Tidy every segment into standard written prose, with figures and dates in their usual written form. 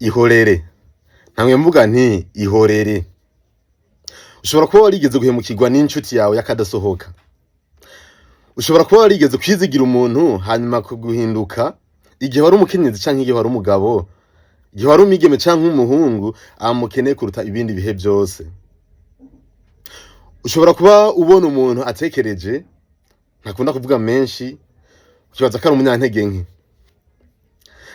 Ihorere. Ntamwe mvuga nti ihorere. Ushobora kuba warigeze guhemukirwa n'inshuti yawe y'akadasohoka. Ushobora kuba warigeze kwizigira umuntu hanyuma kuguhinduka igihe wari umukenyezi canke igihe wari umugabo, igihe wari umwigeme canke umuhungu amukeneye kuruta ibindi bihe vyose. Ushobora kuba ubona umuntu atekereje, ntakunda kuvuga menshi, ukibaza ko ari umunyantege nke.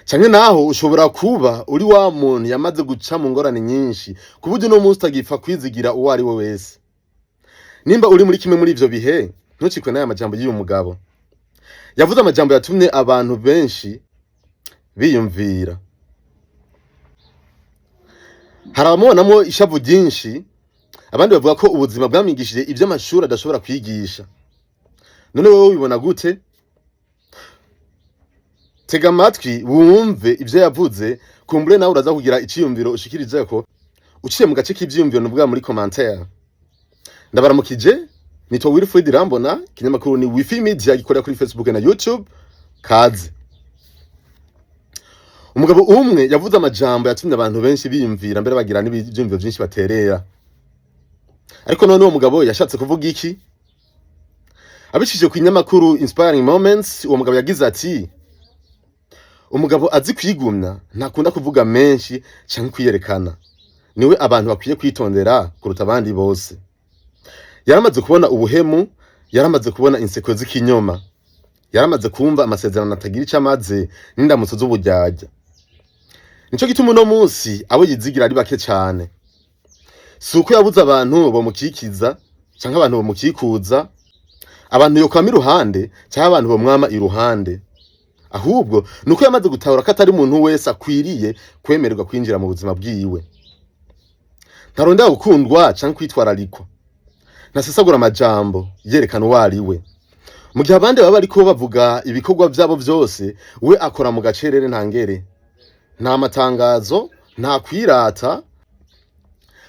Canke naho ushobora kuba uri wa muntu yamaze guca mu ngorane nyinshi, ku buryo uno munsi utagipfa kwizigira uwo ari we wese. Nimba uri muri kimwe muri ivyo bihe, ntucikwe n'aya majambo y'uyu mugabo. Yavuze amajambo yatumye abantu benshi biyumvira. Hari abamubonamwo ishavu ryinshi, abandi bavuga ko ubuzima bwamwigishije ivy'amashuri adashobora kwigisha. None wewe ubibona gute? Tega amatwi wumve ivyo yavuze, kumbure nawe uraza kugira iciyumviro ushikirijeko uciye mu gace k'ivyiyumviro nuvuga muri commentaire. Ndabaramukije, nitwa Wilfried Irambona, ikinyamakuru ni Wifi Media gikorera kuri Facebook na YouTube. Kaze. Umugabo umwe yavuze amajambo yatumye abantu benshi biyumvira, mbere bagira n'ivyiyumviro vyinshi baterera. Ariko none uwo mugabo yashatse kuvuga iki? Abicishije ku kinyamakuru Inspiring Moments, uwo mugabo yagize ati: "Umugabo azi kwigumya ntakunda kuvuga menshi canke kwiyerekana. Niwe abantu bakwiye kwitondera kuruta abandi bose. Yaramaze kubona ubuhemu, yaramaze kubona inseko z'ikinyoma, yaramaze kumva amasezerano atagira ico amaze n'indamutso z'uburyarya. Nico gituma uno munsi abo yizigira ari bake cane. Si uko yabuze abantu bomukikiza canke abantu bomukikuza, abantu yokwama iruhande canke abantu bomwama iruhande. Ahubwo nuko yamaze gutahura ko atari umuntu wese akwiriye kwemererwa kwinjira mu buzima bwiwe. Ntarondera gukundwa canke kwitwararikwa. Ntasesagura amajambo yerekana uwo ari we. Mu gihe abandi baba bariko bavuga ibikorwa vyabo vyose, we akora mu gacerere ntangere. Nta matangazo, nta kwirata,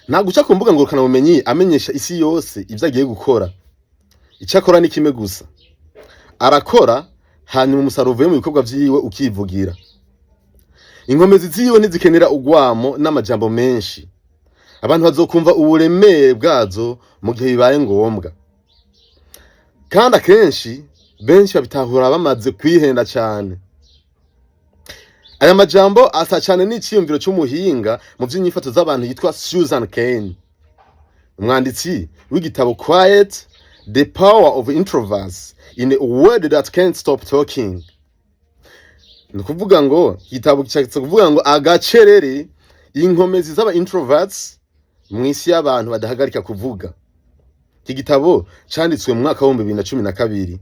nta guca ku mbuga ngurukanabumenyi amenyesha isi yose ivyo agiye gukora. Ico akora ni kimwe gusa: arakora, hanyuma umusaruro uvuye mu bikorwa vyiwe ukivugira. Inkomezi ziwe ntizikenera urwamo n'amajambo menshi. Abantu bazokumva uburemere bwazo mu gihe bibaye ngombwa. Kandi akenshi benshi babitahura bamaze kwihenda cane." Aya majambo asa cane n'iciyumviro c'umuhinga mu vy'inyifato z'abantu yitwa Susan Cain, umwanditsi w'igitabo Quiet: The Power of Introverts in a World That Can't Stop Talking. Ni ukuvuga ngo igitabo gishatse kuvuga ngo agacerere, inkomezi z'aba introverts mw'isi y'abantu badahagarika kuvuga. Iki gitabo canditswe mu mwaka wa 2012.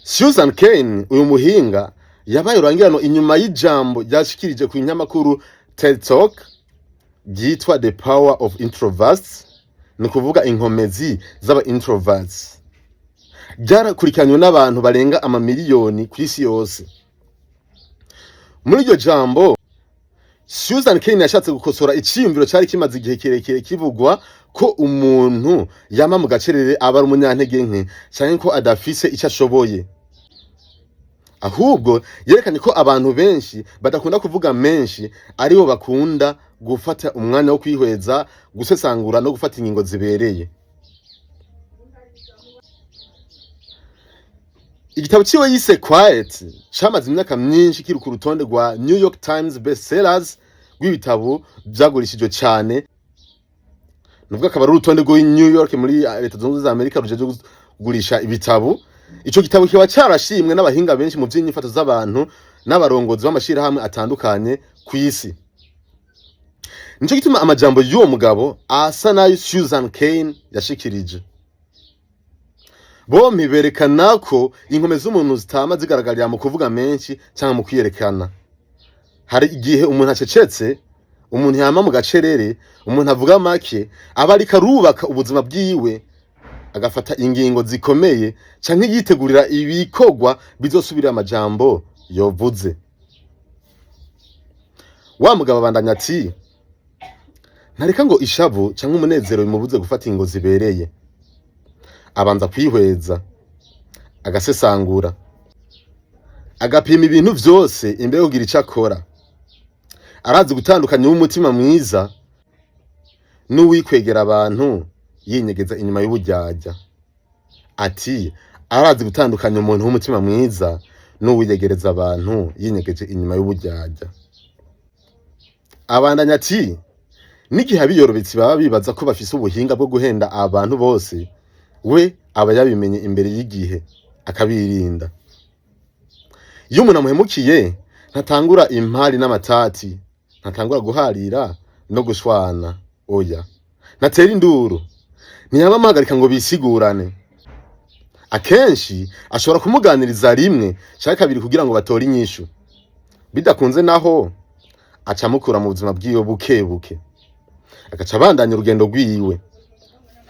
Susan Cain, uyu muhinga, yabaye urangirano inyuma y'ijambo ryashikirije ku kinyamakuru TED Talk ryitwa The Power of Introverts, ni ukuvuga inkomezi z'aba introverts. Ryarakurikiranywe n'abantu barenga amamiliyoni ku isi yose. Muri iryo jambo, Susan Cain yashatse gukosora iciyumviro cari kimaze igihe kirekire kivugwa ko umuntu yama mu gacerere aba ari umunyantege nke canke ko adafise ico ashoboye. Ahubwo yerekanye ko abantu benshi badakunda kuvuga menshi aribo bakunda gufata umwanya wo kwihweza, gusesangura no gufata ingingo zibereye. Igitabo ciwe yise Quiet camaze imyaka myinshi kiri ku rutonde rwa New York Times Bestsellers rw'ibitabo vyagurishijwe cane. Nubwo akaba ari urutonde rwo New York muri Leta Zunze Ubumwe za Amerika rujejwe kugurisha ibitabo. Ico gitabo kiba carashimwe n'abahinga benshi mu vy'inyifato z'abantu n'abarongozi b'amashirahamwe atandukanye kw'isi. Nico gituma amajambo y'uwo mugabo asa n'ayo Susan Cain yashikirije. Bompi berekana ko inkomezi z'umuntu zitama zigaragarira mu kuvuga menshi canke mu kwiyerekana. Hari igihe umuntu acecetse, umuntu yama mu gacerere, umuntu avuga make, aba ariko arubaka ubuzima bwiwe, agafata ingingo zikomeye canke yitegurira ibikorwa bizosubirira amajambo yovuze. Wa mugabo abandanya ati: "Ntareka ngo ishavu canke umunezero bimubuze gufata ingingo zibereye. Abanza kwihweza, agasesangura, agapima ibintu vyose imbere yo kugira ico akora. Arazi gutandukanya uw'umutima mwiza n'uwikwegera abantu yinyegeza inyuma y'uburyarya. Ati arazi gutandukanya umuntu w'umutima mwiza n'uwiyegereza abantu yinyegeje inyuma y'uburyarya. Abandanya ati n'igihe abiyorobetsi baba bibaza ko bafise ubuhinga bwo guhenda abantu bose, we aba yabimenye imbere y'igihe akabirinda. Iyo umuntu amuhemukiye, ntatangura impari n'amatati, ntatangura guharira no gushwana, oya, ntatera induru, ntiyaba amuhagarika ngo bisigurane. Akenshi ashobora kumuganiriza rimwe canke kabiri kugira ngo batore inyishu. Bidakunze naho, aca amukura mu buzima bwiwe buke buke, agaca abandanya urugendo rwiwe.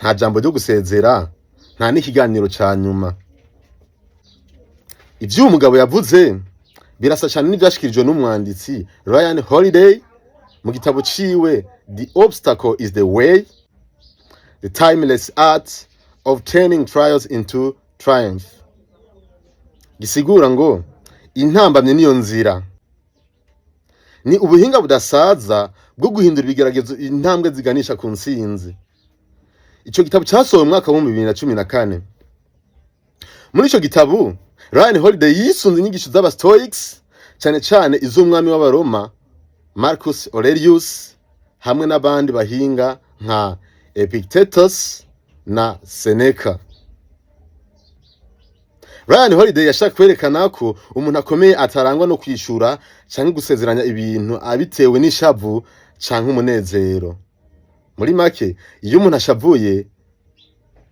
Nta jambo ryo gusezera, nta n'ikiganiro ca nyuma. Ivyo uyu mugabo yavuze birasa cane n'ivyashikirijwe n'umwanditsi Ryan Holiday mu gitabo ciwe "The Obstacle Is the Way: The Timeless Art of Turning Trials into Triumph", gisigura ngo intambamye niyo nzira. Ni ubuhinga budasaza bwo guhindura ibigeragezo intambwe ziganisha ku ntsinzi. Ico gitabo casohowe mu mwaka wa 2014. Muri ico gitabo, Ryan Holiday yisunze inyigisho z'aba Stoics, cane cane iz'umwami w'Abaroma Marcus Aurelius hamwe n'abandi bahinga nka Epictetus na Seneca. Ryan Holiday yashaka kwerekana ko umuntu akomeye atarangwa no kwishura canke gusezeranya ibintu abitewe n'ishavu canke umunezero. Muri make, iyo umuntu ashavuye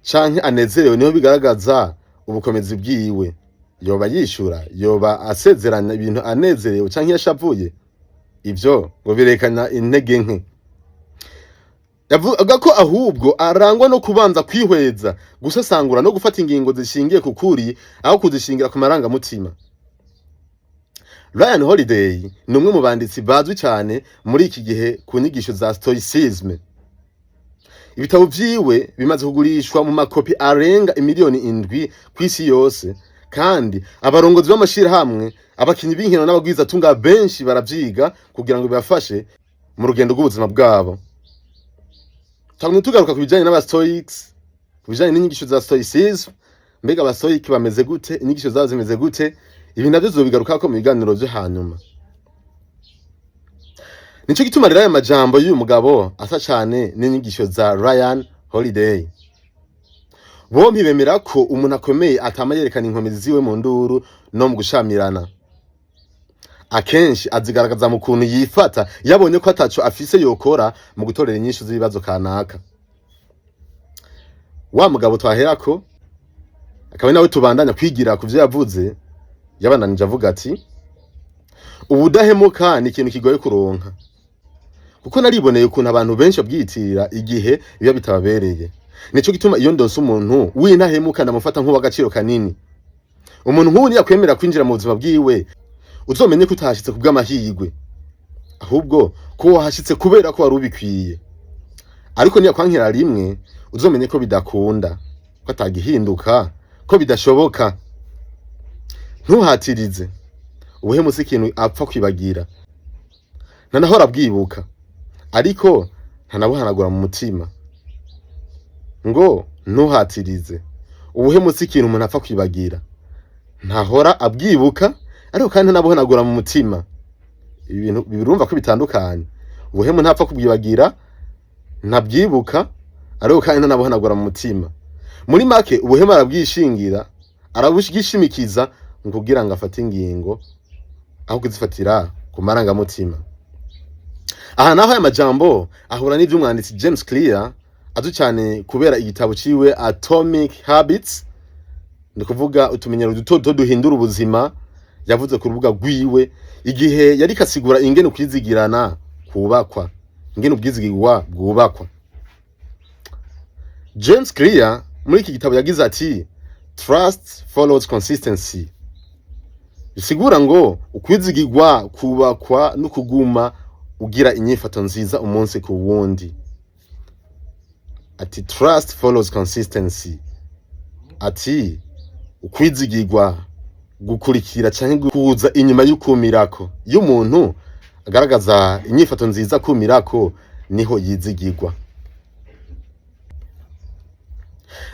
canke anezerewe niho bigaragaza ubukomezi bwiwe. Yoba yishura, yoba asezeranya ibintu anezerewe canke yashavuye, ivyo ngo birekana intege nke. Yavuga ko ahubwo arangwa no kubanza kwihweza, gusesangura no gufata ingingo zishingiye ku kuri aho kuzishingira ku marangamutima. Ryan Holiday ni umwe mu banditsi bazwi cyane muri iki gihe ku nyigisho za Stoicism. Ibitabo vyiwe bimaze kugurishwa mu makopi arenga imiliyoni 7 ku isi yose, kandi abarongozi b'amashirahamwe, abakinyi b'inkino n'abagwizatunga benshi baravyiga kugira ngo bibafashe mu rugendo rw'ubuzima bwabo. Twagumye tugaruka ku bijanye n'aba Stoics, ku bijanye n'inyigisho za Stoicism. Mbega aba Stoic bameze gute? Inyigisho zabo zimeze gute? Ibi navyo tuzobigarukako mu biganiro vyo hanyuma. Nico gituma rero aya majambo y'uyu mugabo asa cane n'inyigisho za Ryan Holiday. Bompi bemera ko umuntu akomeye atama yerekana inkomezi ziwe mu nduru no mu gushamirana. Akenshi azigaragaza mu kuntu yifata yabonye ko ataco afise yokora mu gutorera inyishu z'ibibazo kanaka. Wa mugabo twaherako, akaba nawe tubandanya kwigira ku vyo yavuze, yabandanije avuga ati ubudahemuka ni ikintu kigoye kuronka, kuko nariboneye ukuntu abantu benshi babwiyitirira igihe biba bitababereye. Nico gituma iyo ndonse umuntu w'intahemuka ndamufata nk'uw'agaciro kanini. Umuntu nk'uwo niyakwemera kwinjira mu buzima bwiwe, uzomenye ko utahashitse kubw'amahirwe, ahubwo ko wahashitse kubera ko wari ubikwiye. Ariko niyakwankira rimwe, uzomenye ko bidakunda, ko atagihinduka, ko bidashoboka. Ntuhatirize. Ubuhemu si ikintu apfa kwibagira, ntanahora abwibuka, ariko ntanabuhanagura mu mutima. Ngo ntuhatirize. Ubuhemu si ikintu umuntu apfa kwibagira, ntahora abwibuka, ariko kandi ntanabuhanagura mu mutima. Ibi bintu birumva ko bitandukanye. Ubuhemu ntapfa kubwibagira, ntabwibuka, ariko kandi ntanabuhanagura mu mutima. Muri make, ubuhemu arabwishingira, arabwishimikiza mu kugira ngo afate ingingo aho kuzifatira ku marangamutima. Aha naho aya majambo ahura n'ivy'umwanditsi James Clear, azwi cyane kubera igitabo ciwe Atomic Habits, ni kuvuga utumenyero duto duto duhindura ubuzima. Yavuze ku rubuga rwiwe igihe yariko asigura ingene ukwizigirana kubakwa, ingene ubwizigirwa bwubakwa. James Clear muri iki gitabo yagize ati "Trust follows consistency", bisigura ngo ukwizigirwa kubakwa no kuguma ugira inyifato nziza umunsi ku wundi. Ati "Trust follows consistency", ati ukwizigirwa gukurikira canke kuza inyuma y'ukumirako. Iyo umuntu Agaragaza inyifato nziza kumirako niho yizigirwa.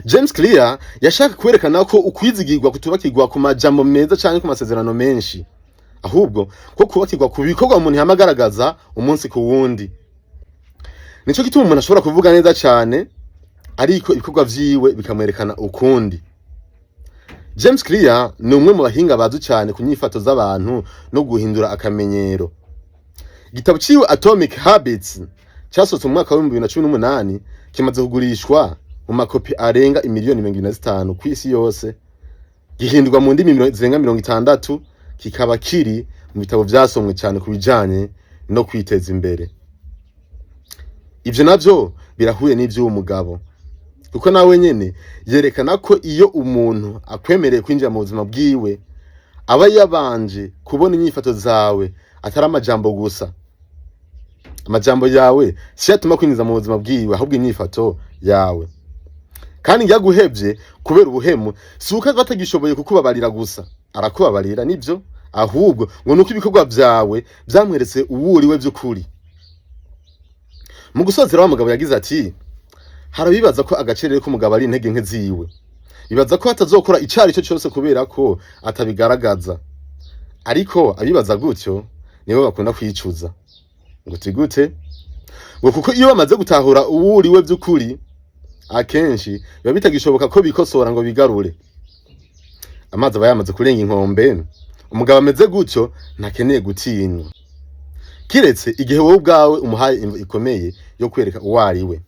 James Clear yashaka kwerekana ko ukwizigirwa kutubakirwa ku majambo meza canke ku masezerano menshi, ahubwo ko kubakirwa ku bikorwa umuntu yama agaragaza umunsi ku wundi. Nico gituma umuntu ashobora kuvuga neza cane, ariko ibikorwa vyiwe bikamwerekana ukundi. James Clear ni umwe mu bahinga bazwi cane ku nyifato z'abantu no guhindura akamenyero. Igitabo ciwe Atomic Habits casohotse mu mwaka wa 2018, kimaze kugurishwa mu makopi arenga imiliyoni 25 kw'isi yose, gihindurwa mu ndimi zirenga 60, kikaba kiri mu bitabo vyasomwe cane ku bijanye no kwiteza imbere. Ivyo navyo birahuye n'ivy'uwo mugabo, kuko nawe nyene yerekana ko iyo umuntu akwemereye kwinjira mu buzima bwiwe, aba yabanje kubona inyifato zawe, atari amajambo gusa. Amajambo yawe siyo atuma kwinjiza mu buzima bwiwe, ahubwo inyifato yawe. Kandi iyo aguhevye kubera ubuhemu, si uko aba atagishoboye kukubabarira gusa, arakubabarira nivyo, ahubwo ngo nuko ibikorwa vyawe vyamweretse uwo uriwe vy'ukuri. Mu gusozera, wa mugabo yagize ati: "Hari abibaza ko agacerere k'umugabo ari intege nke ziwe, bibaza ko atazokora ico ari cyo cyose kubera ko atabigaragaza. Ariko abibaza gutyo nibo bakunda kwicuza." Ngo uti gute? Ngo kuko iyo bamaze gutahura uwo uriwe vy'ukuri, akenshi biba bitagishoboka ko bikosora ngo bigarure. Amazi aba yamaze kurenga inkombe. Umugabo ameze gutyo ntakeneye gutinywa, kiretse igihe wowe ubwawe umuhaye imvo ikomeye yo kwereka uwo ari we.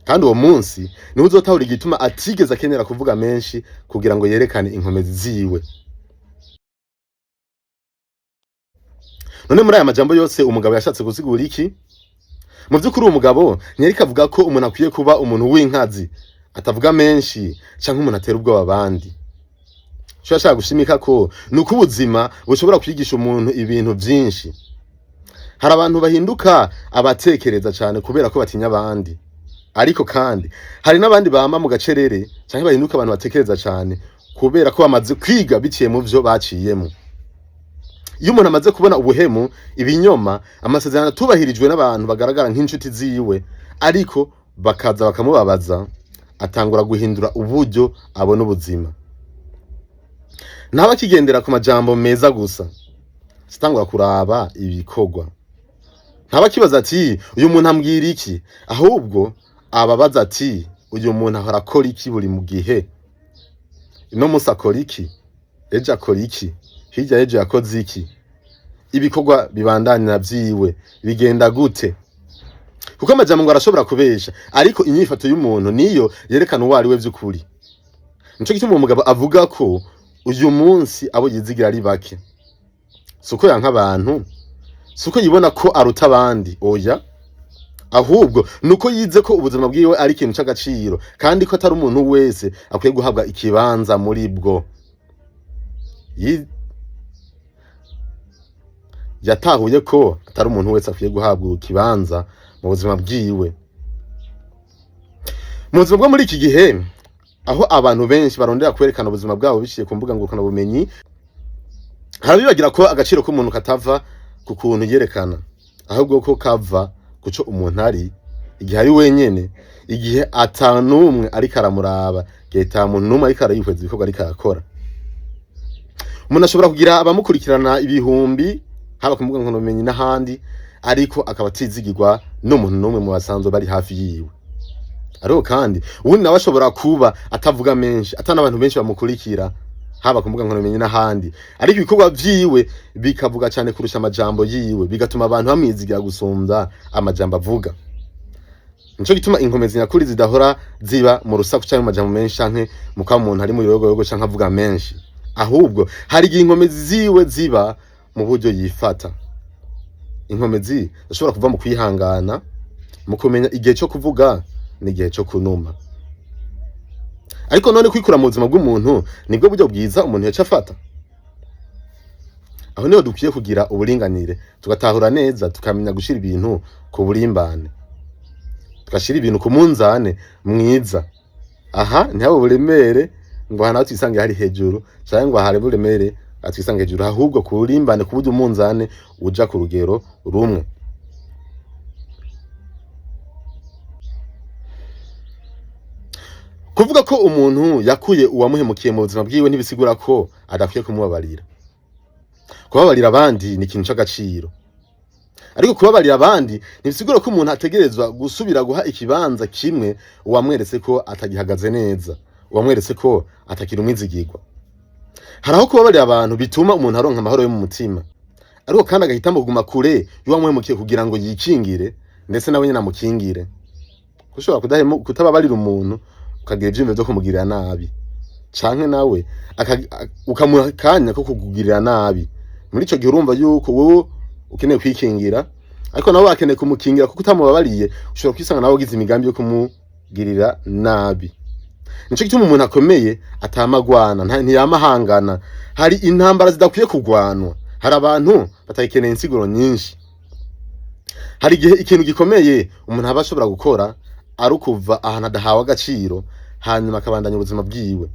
Kandi uwo munsi niho uzotahura igituma atigeze akenera kuvuga menshi kugira ngo yerekane inkomezi ziwe. None muri aya majambo yose, umugabo yashatse gusigura iki? Mu vy'ukuri, uwo mugabo ntiyariko avuga ko umuntu akwiye kuba umuntu w'inkazi atavuga menshi canke umuntu atera ubwoba abandi. Ico yashaka gushimika ko ni uko ubuzima bushobora kwigisha umuntu ibintu vyinshi. Hari abantu bahinduka abatekereza cane kubera ko batinya abandi, ariko kandi hari n'abandi bama mu gacerere canke bahinduka abantu batekereza cane kubera ko bamaze kwiga biciye mu vyo baciyemo. Iyo umuntu amaze kubona ubuhemu, ibinyoma, amasezerano atubahirijwe n'abantu bagaragara nk'inshuti ziwe, ariko bakaza bakamubabaza, atangura guhindura uburyo abona ubuzima. Ntaba akigendera ku majambo meza gusa, atangura kuraba ibikorwa. Ntaba akibaza ati: "Uyu muntu ambwira iki?" Ahubwo ababaza ati: "Uyu muntu ahora akora iki buri mu gihe? Ino munsi akora iki? Ejo akora iki? Hirya y'ejo yakoze iki? Ibikorwa bibandanya vyiwe bigenda gute?" Kuko amajambo ngo arashobora kubesha, ariko inyifato y'umuntu niyo yerekana uwo ari we vy'ukuri. Nico gituma uwo mugabo avuga ko uyu munsi abo yizigira ari bake. Suko yanka abantu, suko yibona ko aruta abandi, oya, ahubwo nuko yize ko ubuzima bwiwe ari ikintu c'agaciro, kandi ko atari umuntu wese akwiye guhabwa ikibanza muri bwo. Yatahuye ko atari umuntu wese akwiye guhabwa ikibanza mu buzima bwiwe. Mu buzima bwo muri iki gihe, aho abantu benshi barondera kwerekana ubuzima bwabo biciye ku mbuga ngurukanabumenyi, harabibagira ko agaciro k'umuntu katava ku kuntu yerekana, ahubwo ko kava kuco umuntu ari igihe ari wenyene, igihe ata n'umwe ariko aramuraba, igihe ata muntu n'umwe ariko arayihweza ibikorwa ariko arakora. Umuntu ashobora kugira abamukurikirana ibihumbi, haba ku mbuga ngurukanabumenyi n'ahandi, ariko akaba atizigirwa n'umuntu n'umwe mu basanzwe bari hafi yiwe. Ariko kandi uwundi nawe ashobora kuba atavuga menshi, ata n'abantu benshi bamukurikira, haba ku mbuga ngurukanabumenyi n'ahandi, ariko ibikorwa vyiwe bikavuga cane kurusha amajambo yiwe, bigatuma abantu bamwizigira gusumvya amajambo avuga. Nico gituma inkomezi nyakuri zidahora ziba mu rusaku canke mu majambo menshi, canke mu kuba umuntu ari mu birogoyogo canke avuga menshi. Ahubwo hari igihe inkomezi ziwe ziba mu buryo yifata. Inkomezi zishobora kuva mu kwihangana, mu kumenya igihe co kuvuga n'igihe co kunuma. Ariko none kwikura mu buzima bw'umuntu nibwo buryo bwiza umuntu yaca afata? Aho niho dukwiye kugira uburinganire, tugatahura neza, tukamenya gushira ibintu ku burimbane, tugashira ibintu ku munzane mwiza. Aha ntihabe uburemere ngo aha naho twisange hari hejuru, canke ngo hari uburemere atwisanga hejuru, ahubwo kurimbane ku buryo umunzane uja ku rugero rumwe. Kuvuga ko umuntu yakuye uwamuhemukiye mu buzima bwiwe ntibisigura ko adakwiye kumubabarira. Kubabarira abandi ni ikintu c'agaciro, ariko kubabarira abandi ntibisigura ko umuntu ategerezwa gusubira guha ikibanza kimwe uwamweretse ko atagihagaze neza, uwamweretse ko atakiri umwizigirwa. Hari aho kubabarira abantu bituma umuntu aronka amahoro yo mu mutima, ariko kandi agahitamo kuguma kure y'uwamuhemukiye kugira ngo yikingire, ndetse nawe nyene amukingire. Ushobora kutababarira umuntu ukagira ivyiyumviro vyo kumugirira nabi, canke nawe ukamuha akanya ko kukugirira nabi. Muri ico gihe urumva yuko wowe ukeneye kwikingira, ariko nawe akeneye kumukingira, kuko utamubabariye ushobora kwisanga nawe ugize imigambi yo kumugirira nabi. Nico gituma umuntu akomeye atamagwana, ntiyamahangana. Hari intambara zidakwiye kugwanwa, hari abantu batayikeneye insiguro nyinshi. Hari igihe ikintu gikomeye umuntu aba ashobora gukora ari ukuva ahantu adahawe agaciro, hanyuma akabandanya ubuzima bwiwe.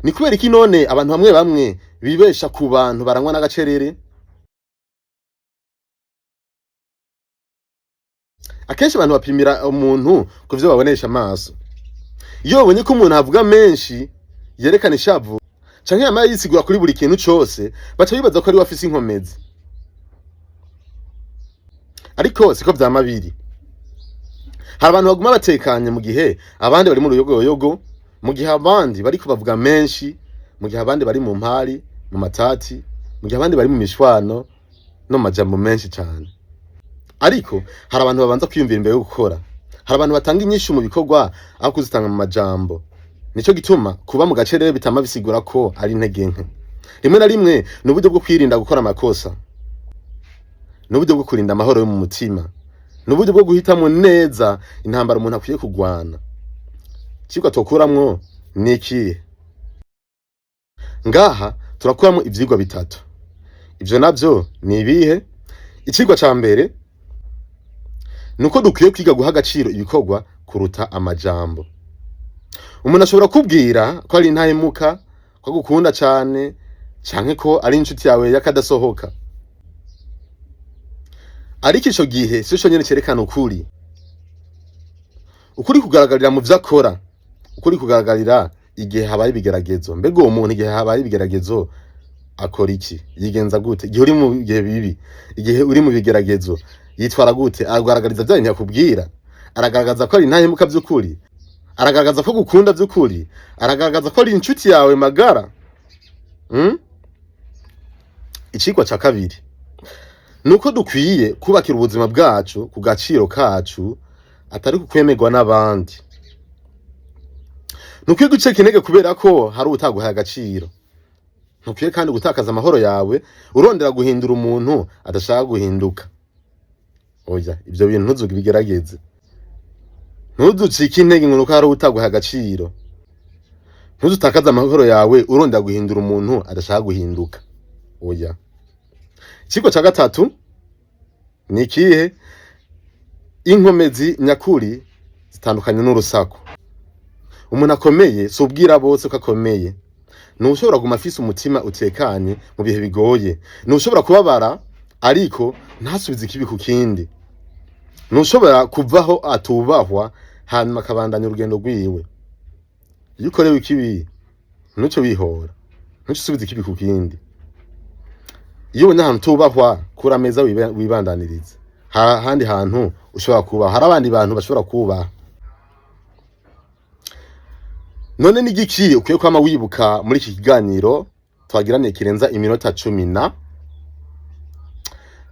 Ni kubera iki none abantu bamwe bamwe bibesha ku bantu barangwa n'agacerere? Akenshi abantu bapimira umuntu ku vyo babonesha amaso. Iyo babonye ko umuntu avuga menshi yerekana ishavu canke yamara yisigura kuri buri kintu cose, baca bibaza ko ari we afise inkomezi. Ariko siko vyama biri. Hari abantu baguma batekanye mu gihe abandi bari mu ruyogoyogo, mu gihe abandi bariko bavuga menshi, mu gihe abandi bari mu mpari, mu matati, mu gihe abandi bari mu mishwano no mu majambo menshi cane. Ariko hari abantu babanza kwiyumvira imbere yo gukora. Hari abantu batanga inyishu mu bikorwa aho kuzitanga mu majambo. Nico gituma kuba mu gace rero bitama bisigura ko ari intege nke. Rimwe na rimwe ni uburyo bwo kwirinda gukora amakosa, ni uburyo bwo kurinda amahoro yo mu mutima, ni uburyo bwo guhitamwo neza intambara umuntu akwiye kugwana. Icigwa twokuramwo ni ikihe? Ngaha turakuramwo ivyigwa bitatu. Ivyo navyo ni ibihe? Icigwa ca mbere nuko dukwiye kwiga guha agaciro ibikorwa kuruta amajambo. Umuntu ashobora kubwira ko ari intahemuka, ko agukunda cane, canke ko ari inshuti yawe y'akadasohoka. Ariko ico gihe sico conyene cerekana ukuri. Ukuri kugaragarira mu vyo akora, ukuri kugaragarira igihe habaye ibigeragezo. Mbega uwo muntu igihe habaye ibigeragezo akora iki? Yigenza gute? Igihe uri mu bihe bibi, igihe uri mu bigeragezo, yitwara gute? Agaragariza vya bintu yakubwira? Aragaragaza ko ari intahemuka vy'ukuri? Aragaragaza ko gukunda vy'ukuri? Aragaragaza ko ari inshuti yawe magara? Icigwa ca kabiri nuko dukwiye kubakira ubuzima bwacu ku gaciro kacu, atari kukwemerwa n'abandi. Ntukwiye gucika intege kubera ko hari uwutaguhaye agaciro. Ntukwiye kandi gutakaza amahoro yawe urondera guhindura umuntu adashaka guhinduka. Oya, ivyo bintu ntuzubigerageze. Ntuzucike intege ngo nuko hari uwutaguhaye agaciro. Ntuzutakaze amahoro yawe urondera guhindura umuntu adashaka guhinduka. Oya. Icigwa ca gatatu ni ikihe? Inkomezi nyakuri zitandukanye n'urusaku. Umuntu akomeye si ubwira bose ko akomeye. Ni ushobora kuguma afise umutima utekanye mu bihe bigoye. Ni ushobora kubabara ariko ntasubize ikibi ku kindi. Ni ushobora kuvaho atubahwa hanyuma akabandanya urugendo rwiwe. Iyo ukorewe ikibi ntuce wihora, ntuce usubiza ikibi ku kindi. Iyo ubonye ahantu utubahwa, kura ameza wibandanirize. Hari ahandi hantu ushobora kubaha, hari abandi bantu bashobora kubaha. None ni igiki ukwiye kwama wibuka muri iki kiganiro twagiraniye kirenza iminota 10 na?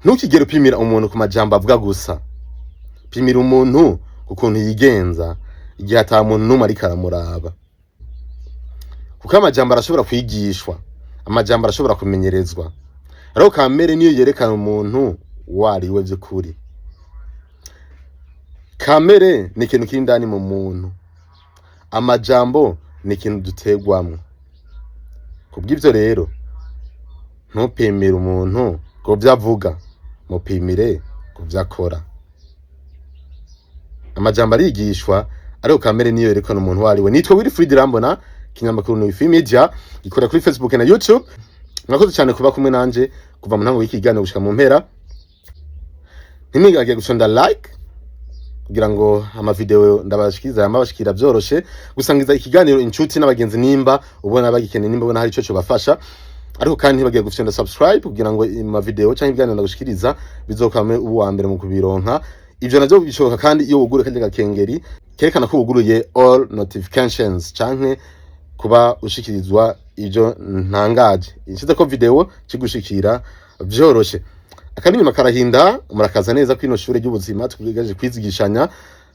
Ntukigere upimira umuntu ku majambo avuga gusa. Pimira umuntu ku kuntu yigenza igihe ata muntu n'umwe ariko aramuraba. Kuko amajambo arashobora kwigishwa, amajambo arashobora kumenyerezwa. Ariko kamere niyo yerekana umuntu uwo ari we vy'ukuri. Kamere ni ikintu kiri indani mu muntu. Amajambo ni ikintu dutegwamwo. Kubw'ivyo rero, ntupimire umuntu ku vyo avuga, mupimire ku vyo akora. Amajambo arigishwa, ariko kamere niyo yerekana umuntu uwo ari we. Nitwa Wilfried Irambona, Ikinyamakuru ni Wifi Media, gikorera kuri Facebook na YouTube. Mwakoze cyane kuba kumwe nanje kuva mu ntango y'iki kiganiro gushika mu mpera. Ntimwibagire gufyonda like kugira ngo amavideo ndabashikiriza yamabashikira byoroshe, gusangiza ikiganiro inshuti n'abagenzi nimba ubona bagikeneye, nimba ubona hari ico cobafasha. Ariko kandi ntibagiye gufyonda subscribe kugira ngo amavideo canke ibiganiro ndagushikiriza bizokame ubu wa mbere mu kubironka. Ivyo navyo bishoboka kandi iyo wuguruye karya gakengeri kerekana ko wuguruye all notifications, canke kuba ushikirizwa ivyo ntangaje, inshize ko video kigushikira vyoroshe. Akaninyuma karahinda. Murakaza neza kwino shure ry'ubuzima tugaje kwizigishanya.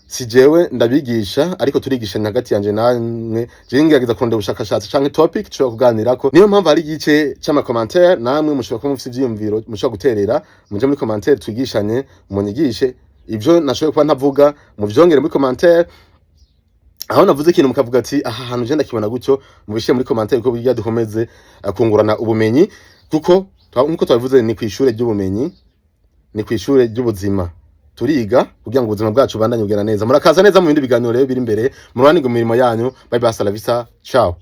Si jewe ndabigisha, ariko turigishanya hagati yanje namwe. Jewe ngerageza kurondera ubushakashatsi canke topic tushobora kuganirako. Niyo mpamvu hari igice c'ama commentaire. Namwe mushobora kuba mufise ivyiyumviro mushobora guterera, muje muri commentaire twigishanye, munyigishe ivyo nashoboye kuba ntavuga, muvyongere muri commentaire. Aho navuze ikintu mukavuga ati aha hantu je ndakibona gutyo, mubishire muri commentaire, kuko burya dukomeze kungurana ubumenyi, kuko nkuko twabivuze, ni kw'ishure ry'ubumenyi, ni kw'ishure ry'ubuzima. Turiga kugira ngo ubuzima bwacu bubandanye bugenda neza. Murakaza neza mu bindi biganiro rero biri imbere. Mururanirwe mu mirimo yanyu. Bye bye, hasta la vista, ciao.